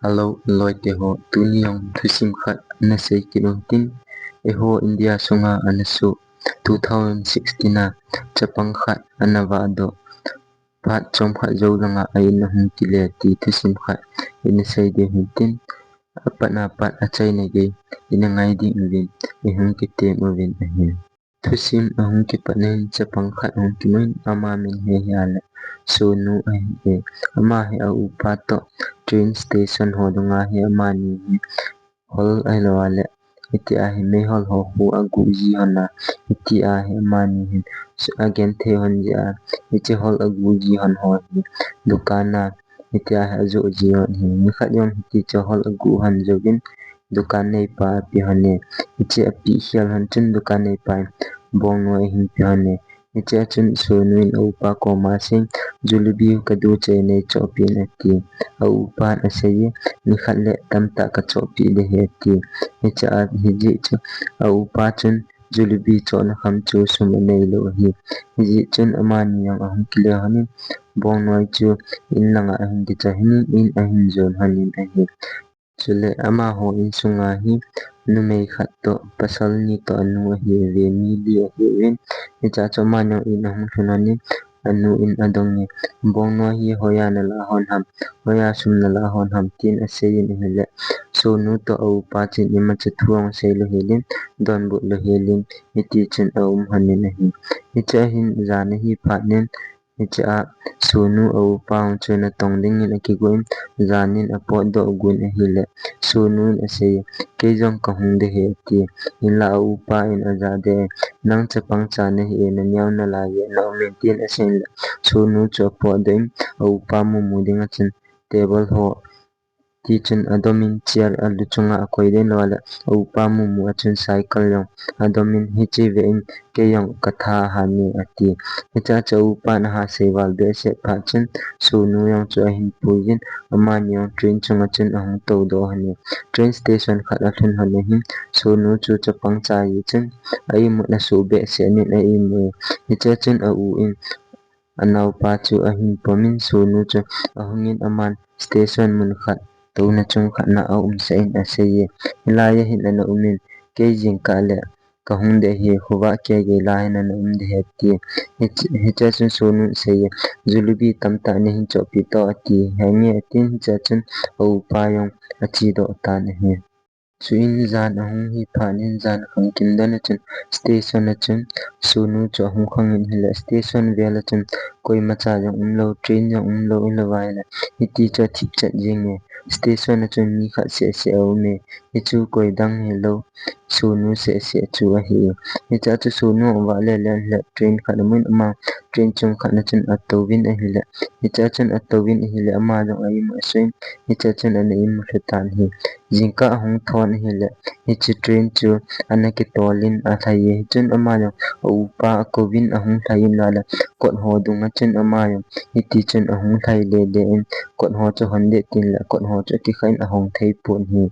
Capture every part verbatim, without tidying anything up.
Hello, loite ho, tuni jong thusim khat nasei kit u hitin. Eiho India sunga ana soh, two thousand sixteen a chapang khat ana vahdoh. Phat chomkhat jou langa a in ahung kile ti thusim khat ina sei diu hitin. Apat apat achaina gei ina ngai ding uvin, ihung kitem uvin ahi. Thusim ahung kipat in chapang khat ahung kimun, ama min hi ahile Sonu ahi e. Ama hi a upa toh train station ho dunga hi amani hi hol ahilou le, hitia hi meihol ho khu agu ji hon a, hitia hi amani hin agenthei hon jeh a, hiche hol agu ji hon ho hi dukan a hitia hi ajoh ji hon hi. Nikhat jong hiti chu hol agu hon jouvin dukan neipa ape hon e. Hiche ape khel hon chun dukan neipa in bongnoi ahin pe hon e. Hiche a chun Sonu in a upa koma asei, "Jalebi kadu che, neichohpeh in," ati. A upan asei e, "Nikhat le tamtah kachohpeh ding ahi," ati. Hiche a hijeh chun a upa chun jalebi chohna kham chu sum aneilou ahi. Hijeh chun amani jong ahung kile hon in, bongnoi chu in langa ahin kichoi hon in, in ahin jon hon in ahi. Chule amaho insunga hi numei khat toh pasal ni toh anu ahiuve, mi li ahiuvin. Hiche a chu amani jong in ahung lhun hon in, anu in adong e, "Bongnoi hi hoiya nala hon ham, hoiya sum nala hon ham?" tin asei in ahile, Sonu toh a upa chun imacha thu ahung sei lou hel in, donbut lou hel in, hiti chun aum hon in ahi. Hiche a hin jan ahi phat in, hiche a Sonu a upa jong chu natong dingin akigon, jan in apotdoh gon ahile, Sonu in asei, "Kei jong kahung ding ahi," ati. Hinla a upa in aja deh e, "Nang chapang cha nahi e, naneo nalai e, na um in," tin asei le, Sonu chu apotdoh in, a upa mumu dinga chun table ho ti chun adom in chair alu chunga akoi den lou le, a upa mumu a chun cycle jong adom in, "Hiche ve in, kei jong katha ahan e," ati. Hiche a chu a upan aha sei val behseh phat chun Sonu jong chu ahin pui jin, amani jong train chunga chun ahung toudoh hon e. Train station khat alhun hon ahin, Sonu chu chapang cha ahi chun a imut asuh behseh in a imu e. Hiche a chun a u in anaopa chu ahin pom in, Sonu chu ahung in, aman station mun khat touna chung khat na aumsah in asei e. "Hilai a hin ana um in, kei jingkah le kahung ding ahi, khovah kigei lai a hin ana um ding ahi," ati. Hiche, hiche a chun Sonu in asei e, "Jalebi tamtah nahin chohpeh toh," ati. "Henge," atin, hiche a chun a upa jong achedoh tan ahi. Chuin jan ahung hi phat in, jan khang kim dan a chun station a chun Sonu chu ahung khang in ahile, station vel a chun koimacha jong umlou, train jong umlou, ahilou vai le hiti chu athip chet jing e. Station a chun mi khat seh seh aum e. Hichu koi dang hilou, Sonu seh seh chu ahi e. Hiche a chu Sonu avah le le ahile train khat amun, ama train chung khat na chun atouvin ahile, hiche a chun atouvin ahile, ama jong a imu asuh in, hiche a chun ana imu lhu tan ahi. Jingkah ahung thon ahile, hiche train chu ana kitol in alhai e. Hichun ama jong a upa akouvin ahung lhai in, lale kot ho dunga chun ama jong hiti chun ahung lhai le le in, kot ho chu hon deh tin le kot ho chu akikha in ahong thei pon ahi.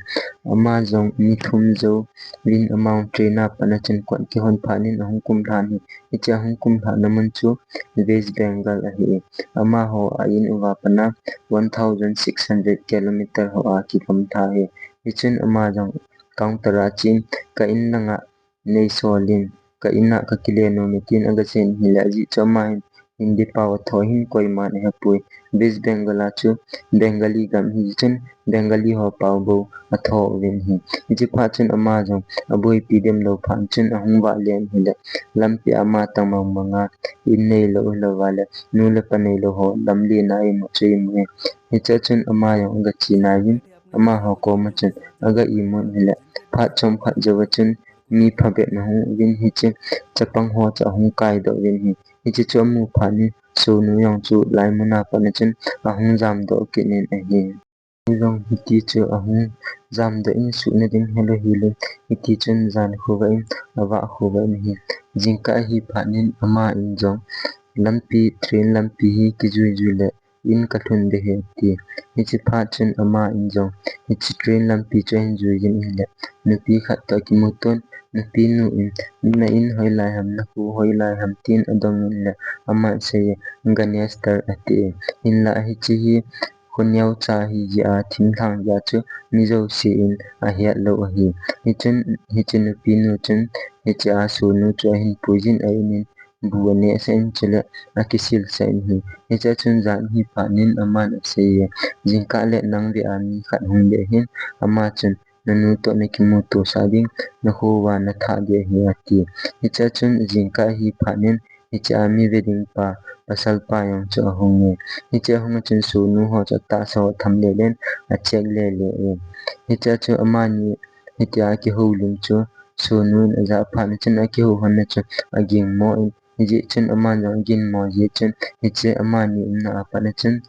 Ama jong ni thum jou vin ama jong train a pat a chun kot kihon phat in ahung kumlhan ahi. Hiche ahung kumlhahna mun chu West Bengal ahi e. Amaho a in uva pat a one thousand six hundred kilometer hoa kigamla ahi. Hichun ama jong counter a chun, "Ka in langa neisol in, ka in a kakile nom e," tin agasei in ahile, ajeh chu ama hin Hindi pao atho ahin, koiman ahepoi. West Bengal a chu Bengali gam ahi chun Bengali ho pao bou atho uvin ahi. Hiche phat chun ama jong aboipi dem lou phat chun ahung vah le in ahile, lampi a ama tang mang manga in neilou, ahilou va le nu le pa neilou ho lamlen a imu chu imu e. Hiche a chun ama jong aga che nai in, amaho koma chun aga imu in ahile, phat chomkhat jou a chun mi phabep ahung uvin, hiche chapang ho chu ahung kaidoh uvin ahi. Hiche chu amu phat in Sonu jong chu lai mun a pat a chun ahung jamdoh kit in ahi. Jong hiti chu ahung jamdoh in, suhna ding helou hel in, hiti chun jan khovah in, avah khovah in ahi. Jingkah ahi phat in ama in jong lampi, train lampi hi kijui jui le in kalhun ding ahi ati. Hiche phat chun ama in jong hiche train lampi chu ahin jui jin ahile, nupi khat toh akimuto in, nupi nu in, "Na in hoilai ham, nakho hoilai ham?" tin adong in ahile, aman asei e, "Ganesh Star," ati e. Hinla hiche hi khoneo cha hi jia, thinglhang jia chu mi jouse in ahet lou ahi. Hichun, hiche nupi nu chun, hiche a Sonu chu ahin puijin a in in bu aneh sah in chule akisil sah in ahi. Hichea chun jan hi phat in aman aseiye, jingkah le nang vea mi khat hung le hin, ama chun, nanu toh nakimuto sah ding, nakho uva natha ding ahi ati. Hichea chun jingkah hi phat in, hichea mi ve ding pa, pasal pa jong chu ahung e. Hichea ahung a chun Sonu ho chu atahsa ho tham le len, acheck le le e. Hichea chu amani, hitia akihoulim chu, Sonu in aja phat in chun akihou hon a chu, aging mo in, hijeh chun aman jong aging mo jeh chun, hiche amani umna a pat a chun,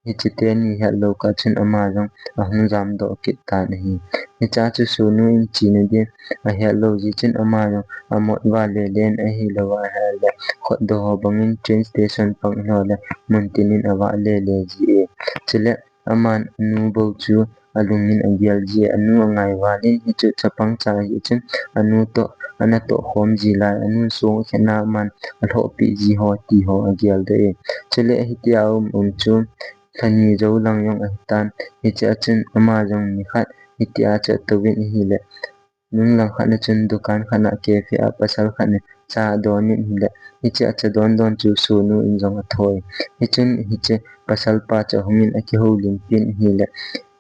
hiche teni het lou kah chun ama jong ahung jamdoh kit tan ahi. Hichea chu Sonu in chena ding ahet lou jeh chun ama jong amot uva le len ahilou va ahile khutdoh ho bang in train station pang lou le muntin in ava le le ji e. Chule aman anu bou chu alung in agel ji e, anu angai val in hichu chapang cha jeh chun anu toh ana toh khom ji lai, anu song khet na aman alhoh pi ji ho ti ho agel doh e. Chule hitia um um chu lha ni jou lang jong ahi tan. Hichea chun ama jong nikhat hitia chu atouvin ahile, nung lang khat na chun dukan khat na cafe a pasal khat in cha adon in ahile, hichea cha don don chu Sonu in jong atho e. Hichun hiche pasal pa chu ahung in akihoulim pin ahile,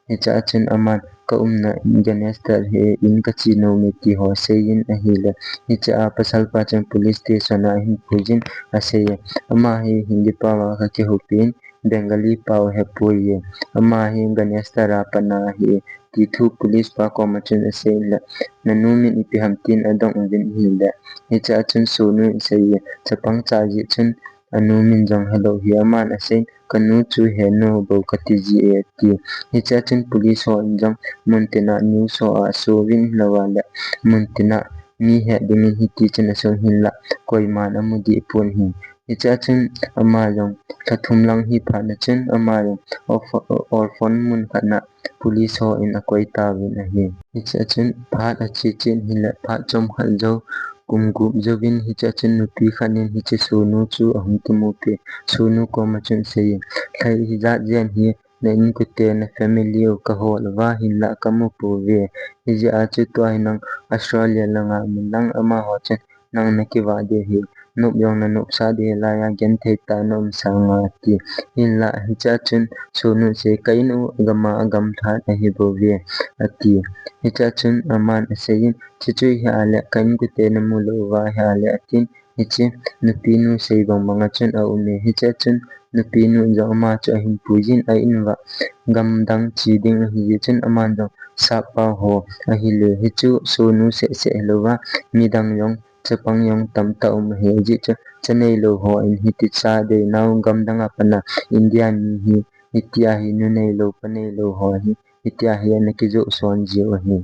hichea chun aman ka umna in gangster hi in kache nom e ti ho asei in ahile, hichea pasal pa chun police station a ahin puijin aseiye, ama hi Hindi pao a kakihoupi in, Bengali pao ahepoi e. Ama hi gangster a pat na ahi e, ti thu police pa koma chun asei le, nanu min ipi ham tin adong uvin ahile, hichea chun Sonu in aseiye, chapang cha jeh chun anu min jong helou hi aman asei, kanu chu Henu bou kati ji e ati. Hichea chun police ho in jong muntin a news ho a aso uvin ahilou le, muntin a mi het ding in hiti chun aso hinla, koiman amu deh pon ahi. Hichea chun ama jong lha thum lang hi phat na chun ama jong orph-, orphan mun khat na police ho in akoi tauvin ahi. Hichea chun phat ache chen ahile phat chomkhat jou, kum gup jouvin hichea chun nupi khat in hiche Sonu chu ahung kimu peh. Sonu koma chun aseiye, lha ijat jen hi na inkote na family u kahol uva hinla kamu pouve. Hijeh a chu tua hi nang Australia langa mun lang amaho chun nang nakivah ding ahi. Nop jong nanopsah ding ahi lai a genthei tah a naum sanga ati. Hinla hichea chun Sonu in asei, ka in u agam a agamlhat ahi bouve ati. Hichea chun aman asei in, chuche chu ahile ka inkote namu lou uva ahile atin, hiche nupi nu sei bang bang a chun aum e. Hichea chun nupi nu in jong ama chu ahin puijin a in uva gamdang che ding ahi jeh chun aman jong sappao ho ahile, hichu Sonu seh seh hilou va midang jong chapang jong tamtah um ahi, ajeh chu cha neilou ho in hiti cha dei nau gamdang a pat na India mi hi hitia hi nu neilou pa neilou ho hi hitia hi ana kijoh son jiu ahi.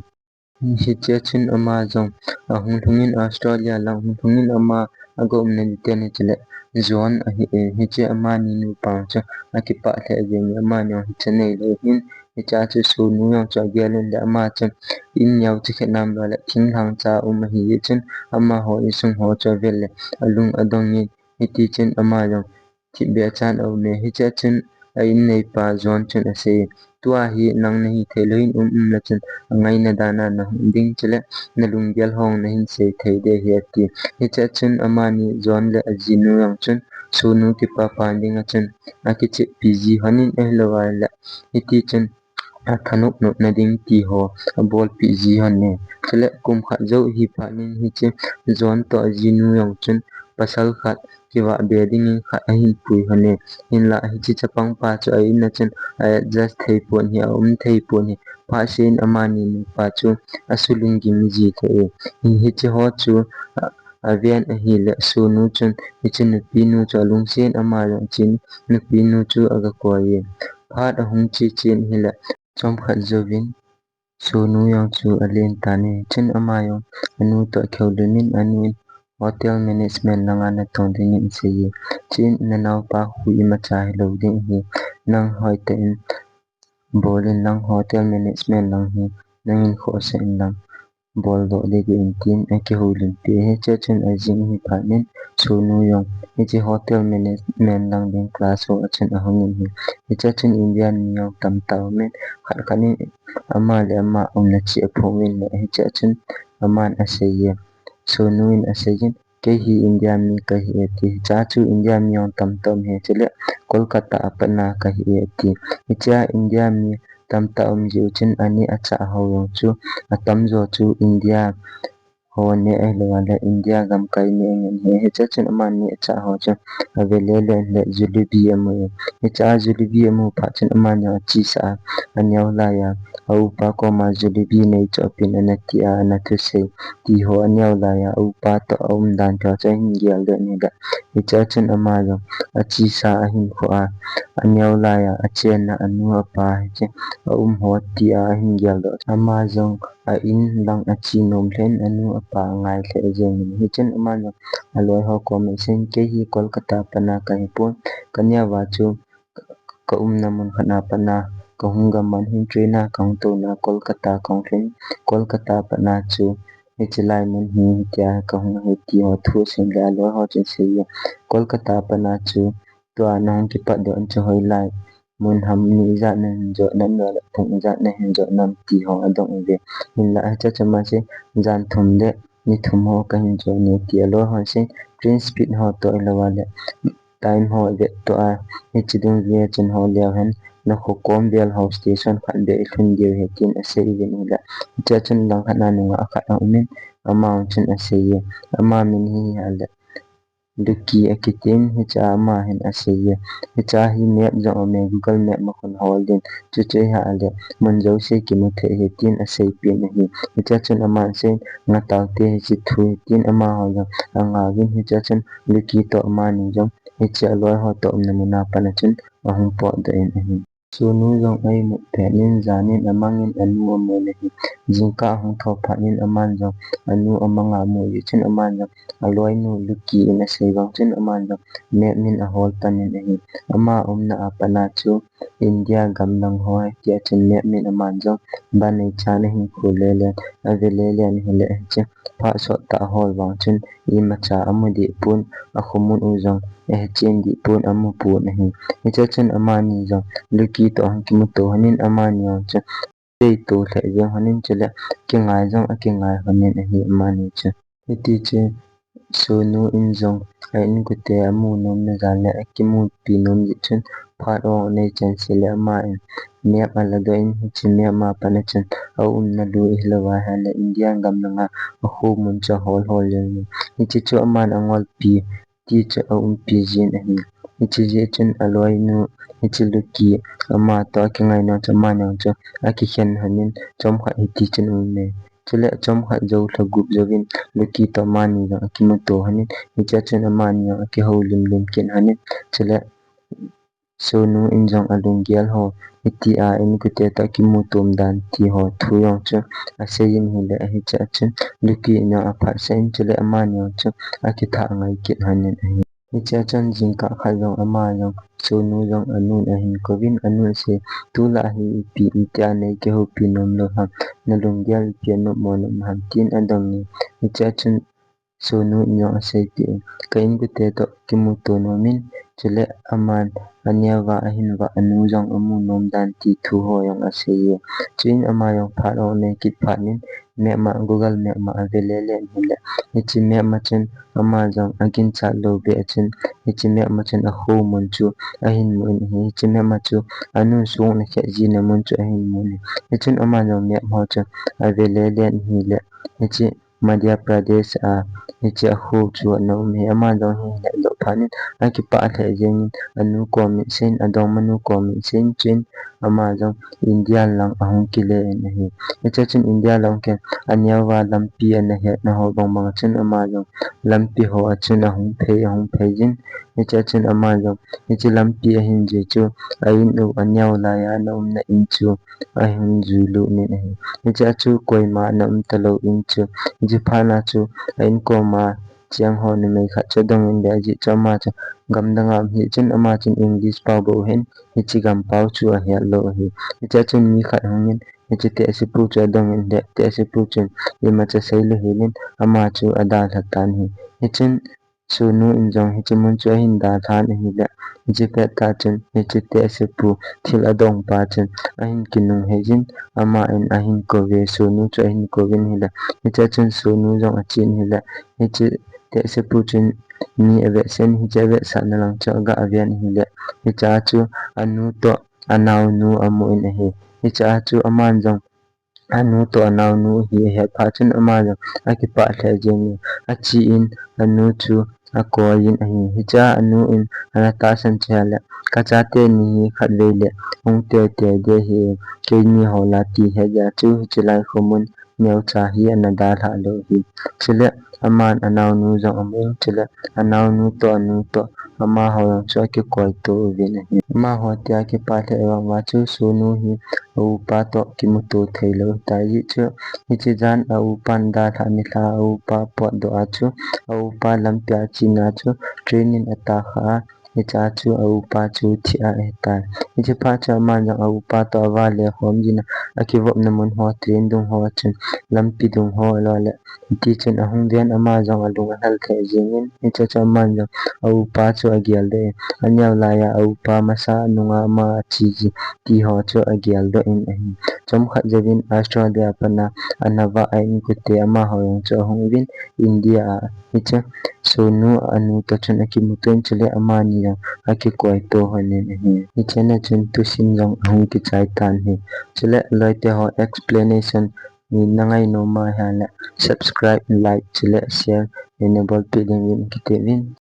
Hichea chun ama jong ahung lhung in Australia lang ahung lhung in ama aga umna ding teni chule John ahi e, hiche amani nupa chu akipah lheh jeng e, amani jong hi cha neilou hin, hichea chu Sonu jong chu agel in le ama chun in neo chu khet nam lou le thinglhang cha um ahi jeh chun amaho insung ho chu avel le alung adong in hiti chun ama jong thipbeh chan aum e. Hichea chun a in neipa John chun asei, tua hi nang nahi thei lou hin um um le chun angaina dan a nahung ding chule nalunggel ho nahin sei thei ding ahi ati. Hichea chun amani John le ajinu jong chun Sonu kipa pan ding a chun akicheppi ji hon in ahilou le hiti chun athanop nopna ding ti ho abolpeh ji hon e. Chule kum khat jou hi phat in hiche John toh ajinu jong chun pasal khat kivah be ding in khat ahin pui hon e. Hinla hiche chapang pa chu a in a chun a adjust thei pon ahi, aum thei pon ahi. Phat seh in amani nupa chu asulunggim ji lheh e. Hin hiche ho chu a, aven ahile Sonu chun hiche nupi nu chu alungset in ama jong hiche nupi nu chu aga koi e. Phat ahung che chen ahile chomkhat jouvin Sonu jong chu alen tan e. Chun ama jong anu toh akihoulim in anu in hotel management lang a natong ding in asei e. Chun nanaopa khu imacha hilou ding ahi. Nang hoitah in bol in lang hotel management lang hi nangin khohsah in lang. boldoh ding ahi tin akihoulimpi e. Hichea chun ajing hi phat in Sonu jong hiche hotel management lang ding class ho a chun ahung in ahi. Hichea chun Indian mi jong tamtah aumin, khat khat in ama le ama umna chi aphoh in le, hichea chun aman asei e. Sonu in asei in, "Kei hi India mi kahi e," ati. Hichea chu India mi jong tamtah um e, chule Kolkata a patna kahi e, ati. Hichea India mi tamtah um jeh u chun ani achah ho jong chu atamjo chu India ho neh ahilou le India gamkai neh angen ahi. Hichea chun amani achah ho chu ave lele in le jalebi amu e. Hichea jalebi amu phat chun aman jong achesa a, aneo laiya a upa koma jalebi neichoh pin ana tia, ana thusei ti ho aneo laiya a upa toh aumdan chu ahin geldoh in ahile, hichea chun ama jong achesa a ahinkho a, aneo laiya achenna anu apa hiche aum ho tia ahin geldoh. Ama jong a in lang ache nom lheh in anu apa angai lheh jeng in. Hichun ama jong aloi ho koma asei in, "Kei hi Kolkata patna kahi pon, kaneo a chu ka umna mun khat a patna kahung gam man hin train a kahung touna Kolkata kahung lhun, Kolkata patna chu hiche lai mun hi hitia kahung ahi," ti ho thu asei le aloi ho chun asei e, "Kolkata patna chu tua nahung kipatdoh in chu hoilai mun ham, ni ijat nahin jot nam, ahilou le pung ijat nahin jot nam ti ho adong uve. Hinla hichea chu ama asei, jan thum le ni thum ho kahin jot e," ti aloi ho asei, "Train speed ho toh ahilou le time ho vettoh a, hiche dungjuia chun hol leu hen, nakho kom vel ho station khat beh ilhun diu ahi," tin asei uvin ahile, hichea chun langkhat a nungah khat aumin, ama chun asei e, ama min hi ahile Lucky akitin, hichea ama hin asei e. Hichea hi map jong aume, Google Map ma khun hol din. Chuchu ahile mun jouse kimu thei ahi tin aseipeh in ahi. Hichea chun aman asei, "Ngah taute, hiche thu hi," tin amaho jong angah uvin, hichea chun Lucky toh amani jong hiche aloi ho toh umna mun a pat a chun ahung potdoh in ahi. Sonu jong a imut phat in jan in amang in anu amu in ahi. Jingkah ahung thou phat in aman jong anu amang a amu jeh chun aman jong aloinu Lucky in asei vang chun aman jong map min ahol pan in ahi. Ama umna a patna chu India gam lang ho ahi tia chun map min aman jong banei chan ahin khu lele in, ave lele in ahile hiche phat sot tah ahol vang chun imacha amu deh pon, akhomun u jong ahechen deh pon, amu pon ahi. Hichea chun amani jong Lucky toh ahung kimuto lhon in amani jong chu adeito lheh jeng lhon in chule kingai jong akingai lhon in ahi amani chu. Hiti chun Sonu in jong a insung mite amu nomna jal le akimupi nom jeh chun phat ong anei chan seh le aman map aladoh in hiche map ma pat a chun aumna lui ahilou ahile India gam langa akhomun chu ahol hol jeng in. Hiche chu aman angolpi ti chu aumpi jin ahi. Hiche jeh chun aloinu hiche Lucky ama toh akingai nom chu aman jong chu akikhen lhon in chomkhat hiti chun aume. Chule chomkhat jou lha gup jouvin Lucky toh amani jong akimuto lhon in, hichea chun amani jong akihoulim lim kit lhon in, chule Sonu in jong alunggel ho, hitia insung mite toh kimuto dan ti ho thu jong chu asei in ahile, hichea chun Lucky in jong aphatsah in chule amani jong chu akithah ngai kit lhon in ahi. Hichea chun jingkah khat jong ama jong Sonu jong anun ahin kouvin, anun asei, "Tulai hi ipi, itia nei kihoupi nom lou ham, nalunggel ipi anop mo nom ham?" tin adong in. Hichea chun Sonu in jong aseipeh in, "Ka insung mite toh kimuto nom in, chule aman aneo a ahin vah anu jong amu nom dan ti thu ho jong asei e." Chuin ama jong phat ong anei kit phat in map ma, Google Map ma ave lele in ahile, hiche map ma chun ama jong aginchat lou beh a chun hiche map ma chun akhomun chu ahin mu in ahi. Hiche map ma chu anu sung ana khet jina mun chu ahin mu in ahi. Hichun ama jong map ho chu ave lele in ahile, hiche Madhya Pradesh a hiche akho chu ana um e. Ama jong hi ahile doh phat in akipah lheh jeng in anu koma asei in, adongmanu koma asei in, chuin ama jong India lang ahung kile in ahi. Hichea chun India lang kile in aneo a lampi ana hetna ho bang bang a chun ama jong lampi ho a chun ahung phei, ahung phei jin. Hichea chun ama jong hiche lampi ahin jui chu a in u aneo laiya ana umna in chu ahin jui lut in ahi. Hichea chu koima ana um talou in chu, hiche phat na chu a in koma cheng ho numei khat chu adong in le ajeh chu ama chu gamdang a um ahi chun ama chun English pao bou ahin hiche gam pao chu ahet lou ahi. Hichea chun mi khat ahung in hiche tehsepu chu adong in le tehsepu chun imacha seilou hel in ama chu adalha tan ahi. Hichun Sonu in jong hiche mun chu ahin dalhan ahile, hiche pet tah chun hiche tehsepu thil adong pa chun ahin kinunghei jin, ama in ahin kou ve, Sonu chu ahin kou vin ahile, hichea chun Sonu jong achen ahile, hiche tehsepu chun mi avetsah in, hiche avetsahna lang chu aga ven ahile, hichea chu anu toh anaonu amu in ahi. Hichea chu aman jong anu toh anaonu hi ahet phat chun ama jong akipah lheh jeng in, achen anu chu akoi in ahi. Hichea anu in ana tahsan chu ahile, kachate ni hi khatvei le hung teitei ding ahi, keini ho la ti ahet jeh a chu hiche lai khomun neocha hi ana dalha lou ahi. Chule aman anaonu jong amu in, chule anaonu toh anu toh amaho jong chu akikoito uvin ahi. Amaho tia kipah lheh vang uva chu Sonu hi a upa toh kimuto theilou ahitai. Ajeh chu hiche jan a upan dalhah nilhah a upa potdoh a chu a upa lampia chena chu train in atakha a, hichea chu a upa chu thi a ahitai. Hiche phat chu aman jong a upa toh avale khom jin a, akivopna mun ho, train dung ho chun, lampi dung ho, ahilou le hiti chun ahung ven, ama jong alung alhal lheh jeng in, hichea chu aman jong a upa chu ageldoh in, aneo laiya a upa masa nunga ama ache ji ti ho chu ageldoh in ahi. Chomkhat jouvin Australia a pat a ana vah a inkote amaho jong chu ahung uvin India a, hiche Sonu anu toh chun akimuto in, chule amani jong akikoito lhon in ahi. Hichea chun thusim jong ahung kichai tan ahi. Chule loite ho, explanation hi na ngai nom ahile subscribe, like chule share hi na bolpeh ding uvin kiti uvin.